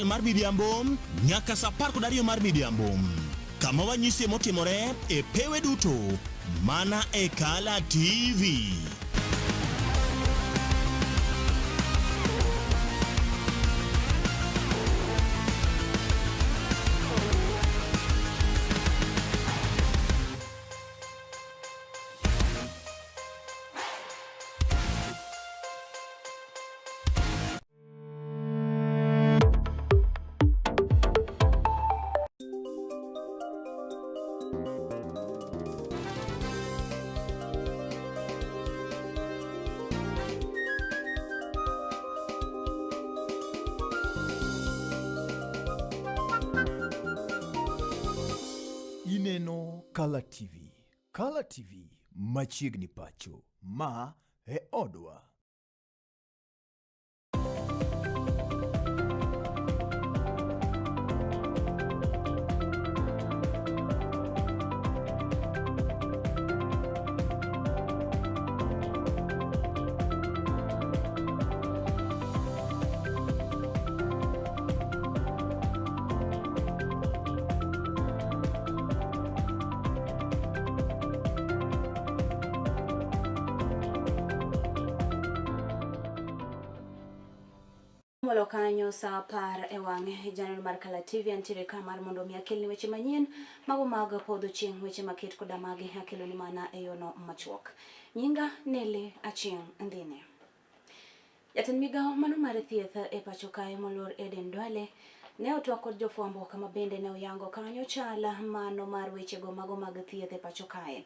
Mar midhiambo nyaka saa 12 mar midhiambo, kama wanyisie motimore e pewe duto mana e Kala TV. Ineno Kala TV. Kala TV machiegni pacho. Ma e odwa. Molo kanyo saa 10 e wang'e janeno mar Kala TV antiere ka mar mondo mi akelni weche manyien mago mag podho chieng', weche maket koda magi akeloni mana e yono machuok. Nyinga Nelly Achieng' Ndhine. Jatend migawo mano mar thieth e pacho kae moluor Eden Duale ne otwak kod jofwambo kama bende ne oyango kanyo chal mano mar wechego mago mag thieth e pacho kae.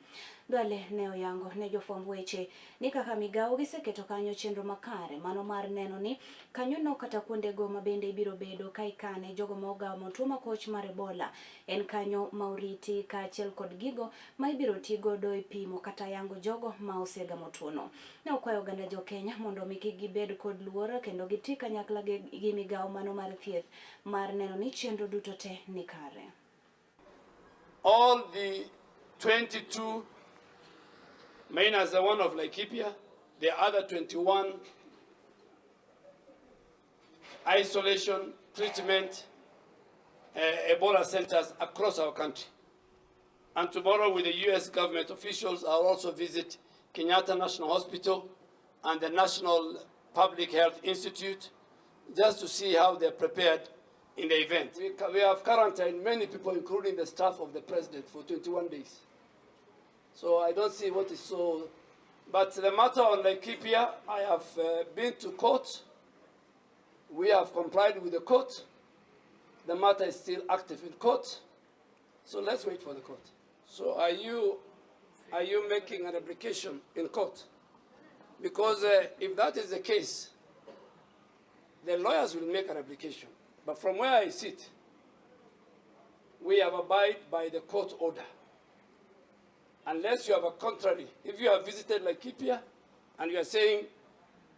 Duale ne oyango ne jofwamb weche ni kaka migawo giseketo kanyo chenro makare mano mar neno ni kanyono kata kuondego ma bende ibiro bedo ka ikane jogo ma ogamo tuo makoch mar Ebola en kanyo ma oriti kaachiel kod gigo ma ibiro ti godo e pimo kata yango jogo ma osegamo tuono. Ne okwayo oganda jo Kenya mondo mi kik gibed kod luor kendo giti kanyakla gi migawo mano mar thieth mar neno ni chenro duto te ni kare. All the 22 minus the one of Laikipia, the other 21 isolation, treatment, Ebola centers across our country. And tomorrow with the US government officials, I'll also visit Kenyatta National Hospital and the National Public Health Institute just to see how they're prepared in the event. We have quarantined many people, including the staff of the president, for 21 days. So I don't see what is so... But the matter on Laikipia, I have been to court. We have complied with the court. The matter is still active in court. So let's wait for the court. So are you making an application in court? Because if that is the case, the lawyers will make an application. But from where I sit, we have abide by the court order. Unless you have a contrary. If you have visited Laikipia and you are saying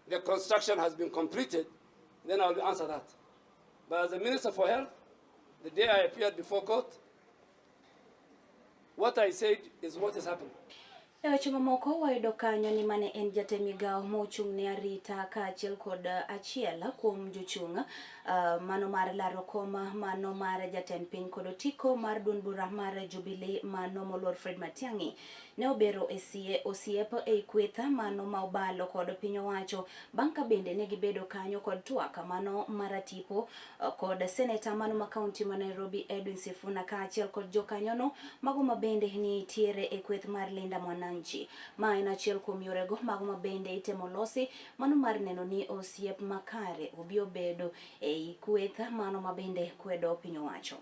the construction has been completed, then I will answer that. But as the Minister for Health, the day I appeared before court, what I said is what is happening. E weche mamoko wayudo kanyo ni mane en jatend migawo mochung' ne arita kaachiel kod achiel kuom jochung' mano mar laro kom mano mar jatend piny kod otiko mar duond bura mar Jubilee mano moluor Fred Matiang'i ne obero osiep ei kweth mano ma obalo kod piny owacho bang' ka bende ne gibedo kanyo kod twak mano mar tipo kod seneta mano ma kaunti ma Nairobi Edwin Sifuna kaachiel kod jokanyono mago ma bende nitiere e kweth mar Linda Mwananchi. Ma en achiel kuom yorego mago ma bende itemo losi mano mar neno ni osiep makare obi obedo ei kweth mano ma bende kwedo piny owacho.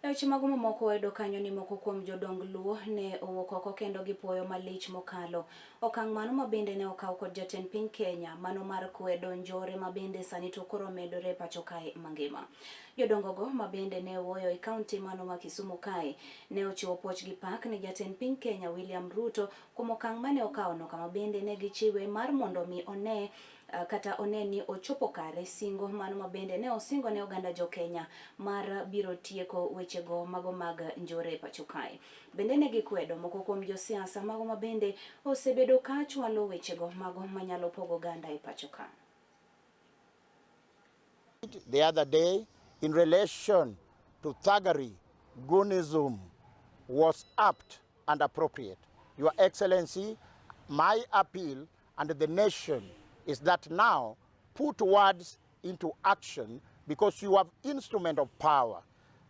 E weche mago mamoko wayudo kanyo ni moko kuom jodong Luo ne owuok oko kendo gipuoyo malich mokalo okang' mano ma bende ne okaw kod jatend piny Kenya mano mar kwedo njore ma bende sani to koro medore e pacho kae mangima. Jodongogo ma bende ne wuoyo e kaunti mano ma Kisumu kae ne ochiwo puoch gi pak ne jatend piny Kenya William Ruto kuom okang' mane okawono kama bende ne gichiwe mar mondo mi one eh, kata one ni ochopo kare singo mano ma bende ne osingo ne oganda jo Kenya mar biro tieko wechego mago mag njore e pacho kae. Bende ne gikwedo moko kuom josiasa mago ma bende osebedo ka chwalo wechego mago manyalo pogo oganda e pacho ka. The other day in relation to thuggery, goonism was apt and appropriate. Your Excellency, my appeal and the nation is that now put words into action because you have instrument of power.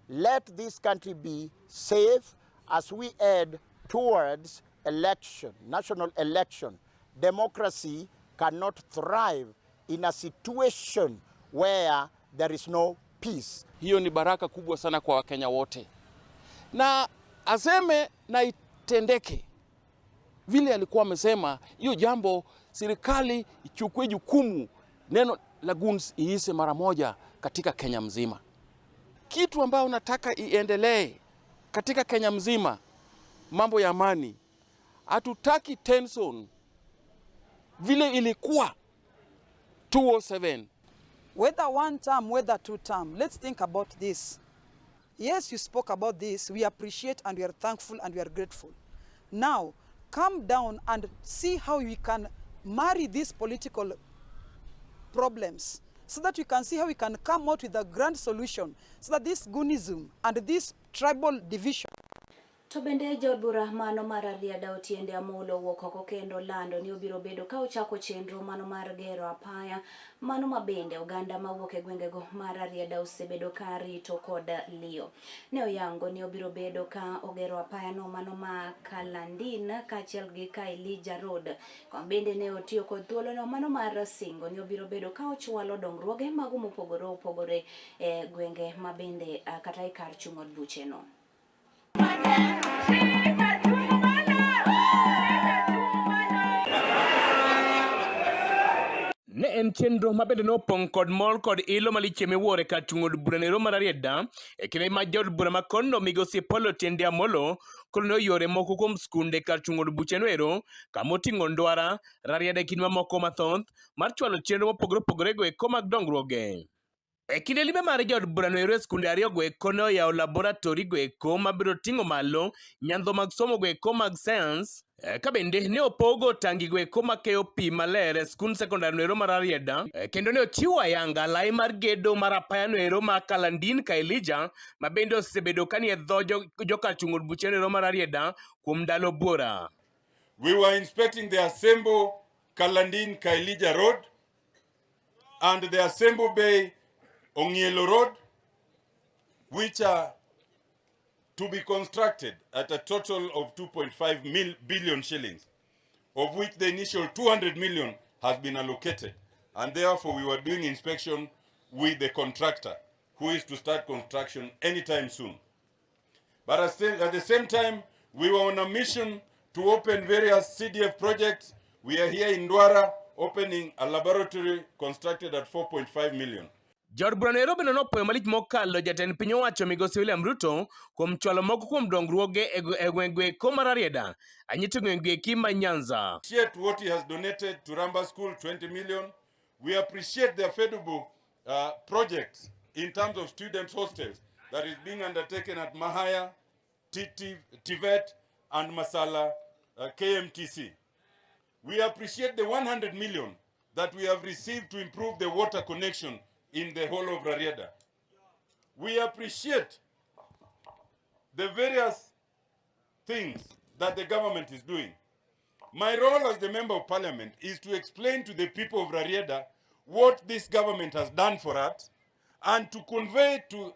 Let this country be safe as we head towards election, national election. Democracy cannot thrive in a situation where there is no peace. Hiyo ni baraka kubwa sana kwa Wakenya wote, na aseme na itendeke vile alikuwa amesema. Hiyo jambo serikali ichukue jukumu, neno la goons iise mara moja katika Kenya mzima. Kitu ambayo nataka iendelee katika Kenya mzima, mambo ya amani. Hatutaki tension vile ilikuwa 207. Whether one term, whether two term, let's think about this. Yes, you spoke about this. We appreciate and we are thankful and we are grateful. Now, come down and see how we can marry these political problems so that we can see how we can come out with a grand solution so that this goonism and this tribal division To bende jaod bura mano mar Rarieda Otiende Amollo owuok oko kendo lando ni obiro bedo ka ochako chenro mano mar gero apaya mano ma bende oganda mawuok e gwengego mar Rarieda osebedo ka rito kod liyo. Ne oyango ni obiro bedo ka ogero apaya no mano ma Kalandin kaachiel gi Kaelija Road. Kama bende ne otiyo kod thuolono mano mar singo ni obiro bedo ka ochwalo dongruoge mago mopogore opogore e gwenge ma bende kata e kar chung' od bucheno. Ne en chenro ma bende nopong' kod mor kod ilo malich miwuoro e kar chung' od bura nero mar Rarieda e kinde ma jaod bura ma kono migosi Paul Otiende Amollo koro ne oyore moko kuom skunde kar chung' od bucheno ero kama oting'o Ndwara, Rarieda e kind mamoko mathoth mar chwalo chenro mopogore opogore go eko mag dongruoge. E kinde limbe mar jaod burano ero e skunde ariyogo eko ne oyawo laboratori go eko mabiro ting'o malo nyandho mag somo go eko mag sayans eh, ka bende ne opogo tangi go eko makeyo pi maler e skund sekondar no ero mar Rarieda eh, kendo ne ochiwo ayanga lai mar gedo mar apaya no ero ma Kalandin ka Elija ma bende osebedo ka nie dho joka chung' od buche no ero mar Rarieda kuom ndalo buora. We were inspecting the Asembo Kalandin Kaelija Road and the Asembo Bay Ongielo Road, which are to be constructed at a total of 2.5 billion shillings, of which the initial 200 million has been allocated. And therefore, we were doing inspection with the contractor, who is to start construction anytime soon. But at the same time, we were on a mission to open various CDF projects. We are here in Ndwara opening a laboratory constructed at 4.5 million. Jaod bura Nairobi no nopuoyo malich mokalo jatend piny owacho migosi William Ruto kuom chwalo moko kuom dongruoge e e gwenge eko mar Rarieda, anyito gwenge eki ma Nyanza. Appreciate what he has donated to Ramba School, 20 million. We appreciate the affordable projects in terms of student hostels that is being undertaken at Mahaya, TVET, and Masala KMTC. We appreciate the 100 million that we have received to improve the water connection in the whole of Rarieda. We appreciate the various things that the government is doing. My role as the Member of Parliament is to explain to the people of Rarieda what this government has done for us and to convey to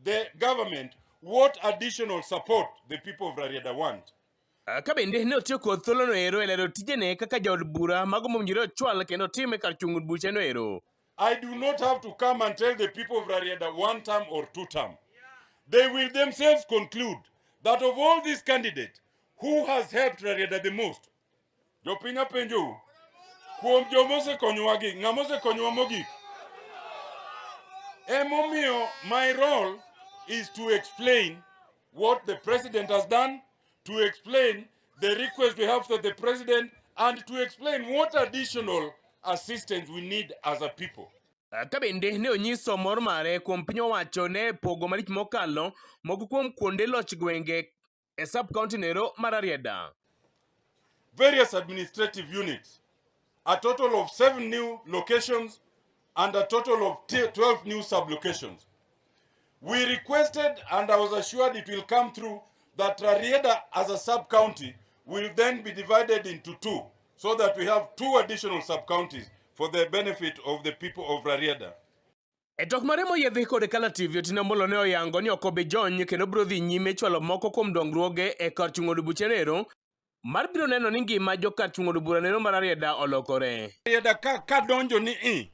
the government what additional support the people of Rarieda want. Ka bende ne otiyo kod thuolono ero e lero tijene kaka jaod bura mago mowinjore ochwal kendo otim e kar chung' od bucheno ero. I do not have to come and tell the people of Rarieda one term or two term. They will themselves conclude that of all these candidates, who has helped Rarieda the most? Jopiny apenjou, kuom joma osekonyowagi, ng'ama osekonyowa mogik? Emomiyo my role is to explain what the president has done, to explain the request we have to the president, and to explain what additional assistance we need as a people. Ka bende ne onyiso mor mare kuom piny owacho ne pogo malich mokalo moko kuom kuonde loch gwenge e sub county nero mar Rarieda. Various administrative units, a total of 7 new locations and a total of 12 new sub-locations. We requested, and I was assured it will come through, that Rarieda as a sub-county will then be divided into 2, so that we have 2 additional sub-counties for the benefit of the people of Rarieda. E tok mare moyiedhi kod Kala TV, Otiende Amollo ne oyango ni ok obi jony kendo biro dhi nyime chwalo moko kuom dongruoge e kar chung' od buche nero mar biro neno ni ngima jokar chung' od bura nero mar Rarieda olokore. Rarieda ka donjo ni i,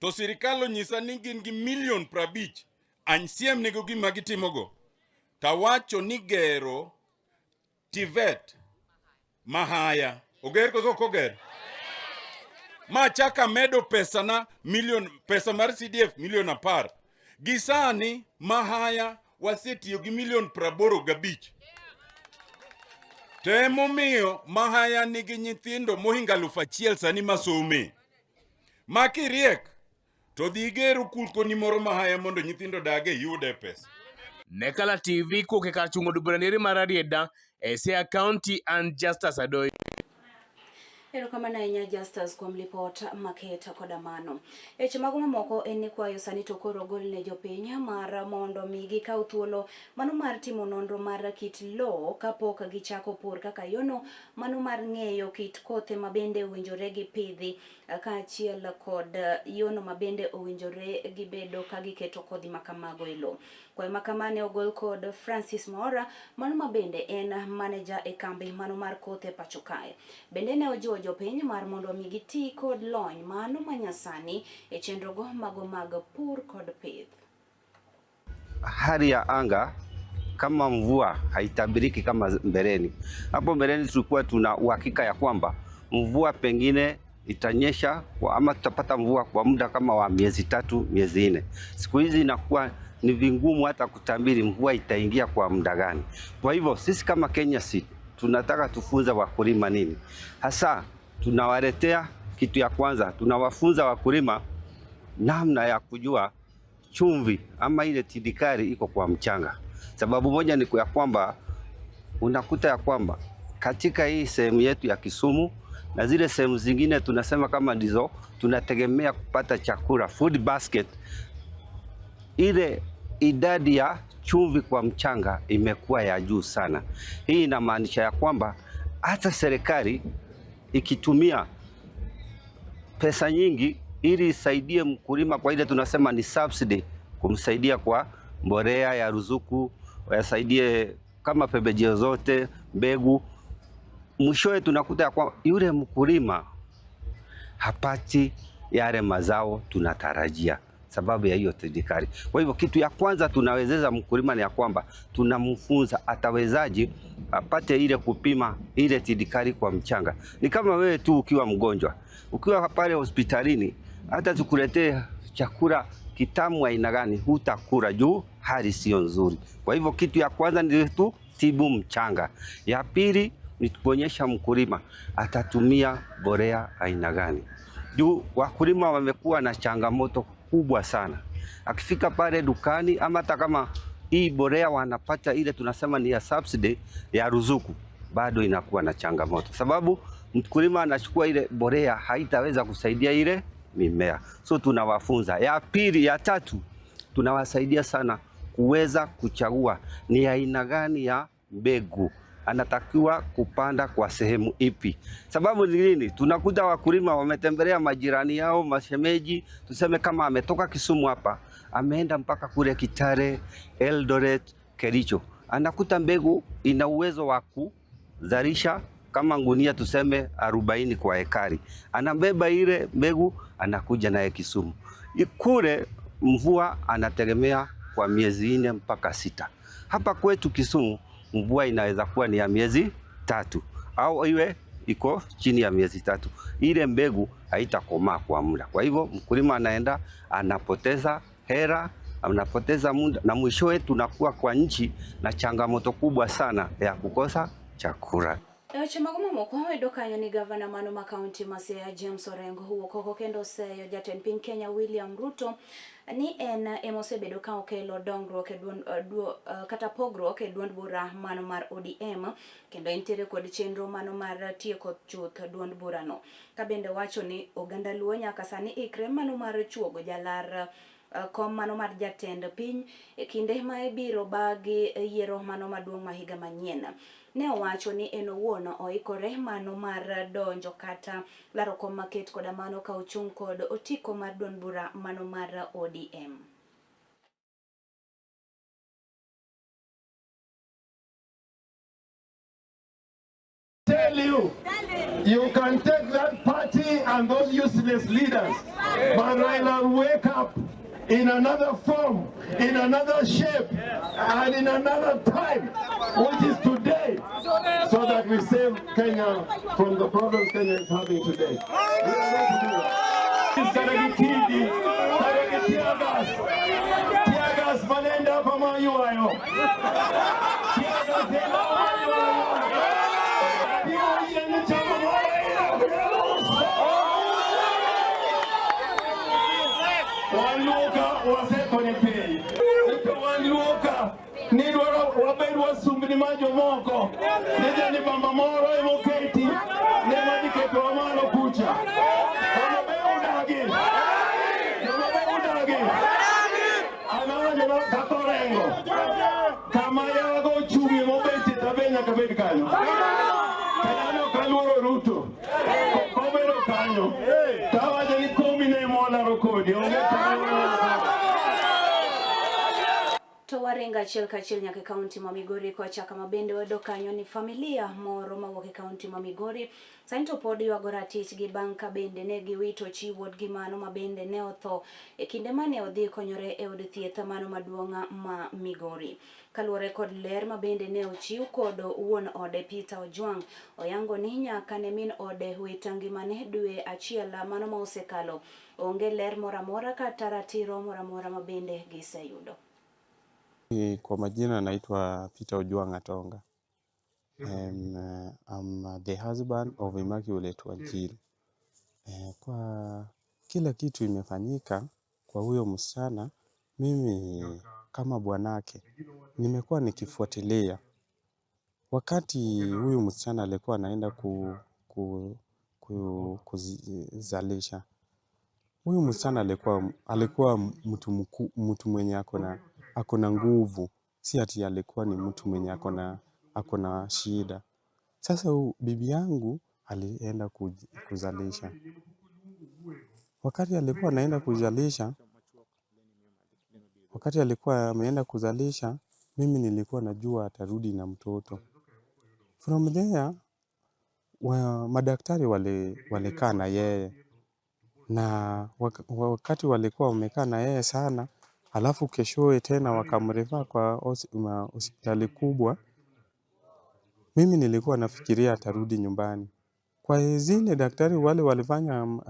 to sirikal onyisa ni gin gi milion 50, ansiem nego gima gitimogo. Tawacho ni gero TVET Mahaya. Oger koso ok oger? Ma chaka medo pesa na milion, pesa mar CDF milion 10. Gi sani Mahaya wasetiyo gi milion 85. To emomiyo Mahaya nigi nyithindo mohingo 1000 sani masome. Ma kiriek to dhi iger okulkoni moro Mahaya mondo nyithindo dage yude pesa. Ne Kala TV kowuok e kar chung' od bura neri mar Rarieda e Siaya County and Justus Adoyo. Erokamano ahinya Justus kuom lipot maket koda mano. Weche mago mamoko en ni kwayo sani to koro ogol ne jopiny mar mondo mi gikaw thuolo mano mar timo nonro mar kit lowo kapok gichako pur kaka yono mano mar ng'eyo kit kothe mabende owinjore gi pidhi kaachiel kod yono mabende owinjore gibedo ka giketo kodhi makamago e lowo. Kwayo makama ne ogol kod Francis Mwaura mano mabende en maneja e kambi mano mar kothe pacho kae. Bende ne ojiwo jopiny mar mondo mi giti kod lony mano manyasani e chenrogo mago mag pur kod pith. Hali ya anga kama mvua haitabiriki kama mbeleni. Hapo mbeleni tulikuwa tuna uhakika ya kwamba mvua pengine itanyesha ama tutapata mvua kwa muda kama wa miezi 3, miezi 4. Siku hizi inakuwa ni vingumu hata kutabiri mvua itaingia kwa muda gani. Kwa hivyo sisi kama Kenya Seed tunataka tufunze wakulima nini? Hasa tunawaletea kitu ya kwanza, tunawafunza wakulima namna ya kujua chumvi ama ile tindikali iko kwa mchanga. Sababu moja ni ya kwamba unakuta ya kwamba katika hii sehemu yetu ya Kisumu na zile sehemu zingine tunasema kama ndizo tunategemea kupata chakula, food basket, ile idadi ya chumvi kwa mchanga imekuwa ya juu sana. Hii inamaanisha ya kwamba hata serikali ikitumia pesa nyingi ili isaidie mkulima kwa ile tunasema ni subsidy, kumsaidia kwa mbolea ya ruzuku, wasaidie kama pembejeo zote, mbegu, mwishowe tunakuta ya kwamba yule mkulima hapati yale mazao tunatarajia sababu ya hiyo tindikali. Kwa hivyo kitu ya kwanza tunawezeza mkulima ni ya kwamba tunamfunza atawezaji apate ile kupima ile tindikali kwa mchanga. Ni kama wewe tu ukiwa mgonjwa, ukiwa pale hospitalini, hata tukuletee chakula kitamu aina gani hutakula juu hali sio nzuri. Kwa hivyo kitu ya kwanza ni tu tibu mchanga. Ya pili ni kuonyesha mkulima atatumia mbolea aina gani. Juu wakulima wamekuwa na changamoto kubwa sana. Akifika pale dukani ama hata kama hii mbolea wanapata ile tunasema ni ya subsidy ya ruzuku, bado inakuwa na changamoto. Sababu mkulima anachukua ile mbolea haitaweza kusaidia ile mimea. So tunawafunza. Ya pili, ya tatu tunawasaidia sana kuweza kuchagua ni aina gani ya mbegu anatakiwa kupanda kwa sehemu ipi. Sababu ni nini? Tunakuta wakulima wametembelea majirani yao, mashemeji, tuseme kama ametoka Kisumu hapa, ameenda mpaka kule Kitale, Eldoret, Kericho. Anakuta mbegu ina uwezo wa kuzalisha kama ngunia tuseme 40 kwa ekari. Anabeba ile mbegu anakuja naye Kisumu. Kule mvua anategemea kwa miezi 4 mpaka 6. Hapa kwetu Kisumu mvua inaweza kuwa ni ya miezi 3 au iwe iko chini ya miezi 3. Ile mbegu haitakomaa kwa muda. Kwa hivyo mkulima anaenda anapoteza hera, anapoteza muda, na mwishowe tunakuwa kwa nchi na changamoto kubwa sana ya kukosa chakula. Weche mago mamoko wayudo kanyo ni gavana mano ma kaunti ma Siaya James Orengo owuok oko kendo oseyo jatend piny Kenya William Ruto ni en ema osebedo ka okelo dongruok e duond, kata pogruok e duond bura mano mar ODM kendo entiere kod chenro mano mar tieko chuth duond burano. Ka bende wacho ni oganda Luo nyaka sani ikre mano mar chuogo jalar kom mano mar jatend piny e kinde ma ibiro bagi yiero mano maduong' ma higa manyien. Ne owacho ni en owuon oikore mano mar donjo kata laro kom maket koda mano ka ochung' kod otiko mar duond bura mano mar ODM. Tell you, you can take that party and those useless leaders, but Raila will wake up in another form, in another shape, and in another time, which is today, so that we save Kenya from the problems Kenya is having today. We are going to do that. Karagitidi, Karagitiagas, Tiagas Valenda Pamayuayo, Tiagas Majomoko nije ni bamba moro emoketi ne madiketo malo kucha kama be udagi kama be udagi anawacho kaka Orengo kama yago ochung'ie mobetie tabe nyaka bed kanyo kanyo kaluoro Ruto kobedo kanyo tawacho ni komi ne molaro kodi onge To waringa achiel kachiel nyaka e kaunti ma Migori kocha kama bende wayudo kanyo ni familia moro mawuok e kaunti ma Migori sani to pod ywago ratichgi bang' ka bende ne giwito chi wuodgi mano ma bende ne otho e kinde mane odhi konyore e od thieth mano maduong' ma Migori. Kaluwore kod ler ma bende ne ochiw kod wuon ode Peter Ojwang', oyango ni nyaka ne min ode wito ngimane dwe achiel mano ma osekalo, onge ler moro amora kata ratiro moro amora ma bende giseyudo. Kwa majina naitwa Peter Ojwang' Atonga. I'm the husband of Immaculate Wanjiru. Kwa kila kitu imefanyika kwa huyo msichana, mimi kama bwanake nimekuwa nikifuatilia. Wakati huyu msichana alikuwa anaenda kuzalisha, huyu msichana alikuwa mtu mwenye ako na nguvu, si ati alikuwa ni mtu mwenye ako na shida. Sasa bibi yangu alienda kuzalisha. Wakati alikuwa anaenda kuzalisha, wakati alikuwa ameenda kuzalisha, mimi nilikuwa najua atarudi na mtoto. From there, madaktari walikaa na yeye. Na wakati walikuwa wamekaa na yeye sana, alafu keshoe tena wakamrefer kwa hospitali kubwa. Mimi nilikuwa nafikiria atarudi nyumbani. Kwa zile daktari wale walifanya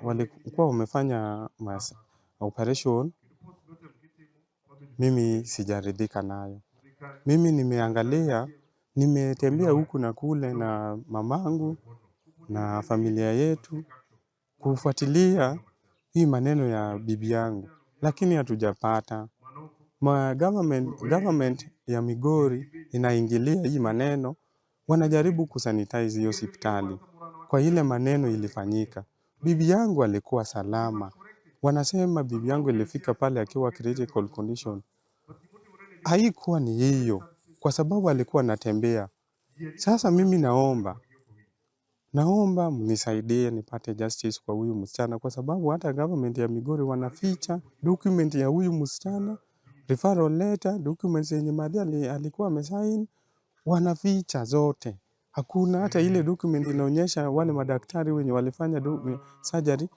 walikuwa wamefanya operation, mimi sijaridhika nayo. Mimi nimeangalia, nimetembea huku na kule na mamangu na familia yetu kufuatilia hii maneno ya bibi yangu, lakini hatujapata. Government ya Migori inaingilia hii maneno, wanajaribu kusanitize hiyo hospitali. Kwa ile maneno ilifanyika, bibi yangu alikuwa salama. Wanasema bibi yangu ilifika pale akiwa critical condition. Haikuwa ni hiyo, kwa sababu alikuwa anatembea. Sasa mimi naomba mnisaidie nipate justice kwa huyu msichana, kwa sababu hata government ya Migori wanaficha document ya huyu msichana, referral letter, documents yenye madhi alikuwa amesign, wanaficha zote. Hakuna hata ile document inaonyesha wale madaktari wenye walifanya surgery,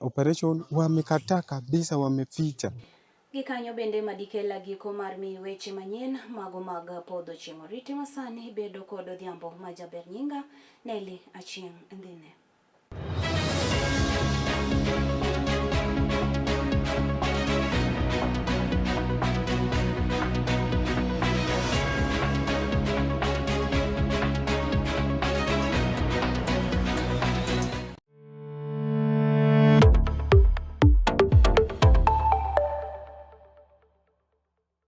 operation, wamekataa kabisa, wameficha. Gikanyo bende madikela giko mar miyi weche manyien mago mag podho chieng'. Oriti masani bedo kod odhiambo majaber nyinga Nelly Achieng' Ndhine.